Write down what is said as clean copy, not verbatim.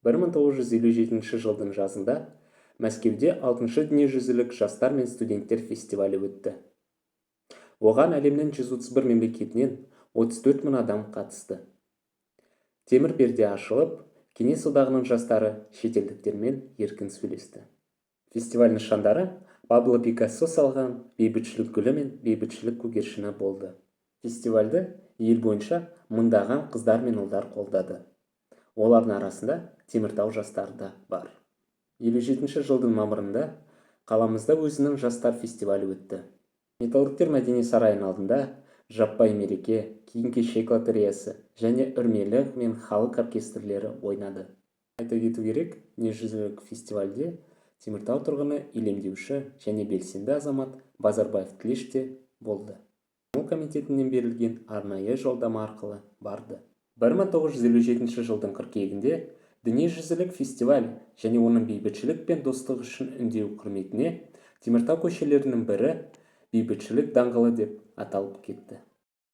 1957 жылдың жазында Мәскеуде Алтыншы дүниежүзілік жастар мен студенттер фестивалі өтті. Оған әлемнің 131 мемлекетінен 34 мың адам қатысты. Темір перде ашылып, Кеңес Одағының жастары шетелдіктермен еркін сөйлесті. Фестиваль нышандары Пабло Пикассо салған Бейбітшілік гүлі мен Бейбітшілік көгершіні болды. Фестивальді ел бойынша мыңдаған қыздар мен ұлдар қолдады. Олардың арасында Теміртау жастары да бар. 57 жылдың мамырында қаламызда өзінің жастар фестивалі өтті. Металлургтер мәдени сарайының алдында жаппай мереке, киім-кешек лотереясы және үрлемелі мен халық оркестрлері ойнады. Айта кету керек, дүниежүзілік фестивальде Теміртау тұрғыны, илемдеуші және белсенді азамат Базарбаев Тілеш те болды. Комсомол комитетінен берілген арнайы жолдама арқылы барды. 1957 жылдың қыркүйегінде дүниежүзілік фестиваль және оның бейбітшілік пен достық үшін үндеу құрметіне Теміртау көшелерінің бірі Бейбітшілік даңғылы деп аталып кетті.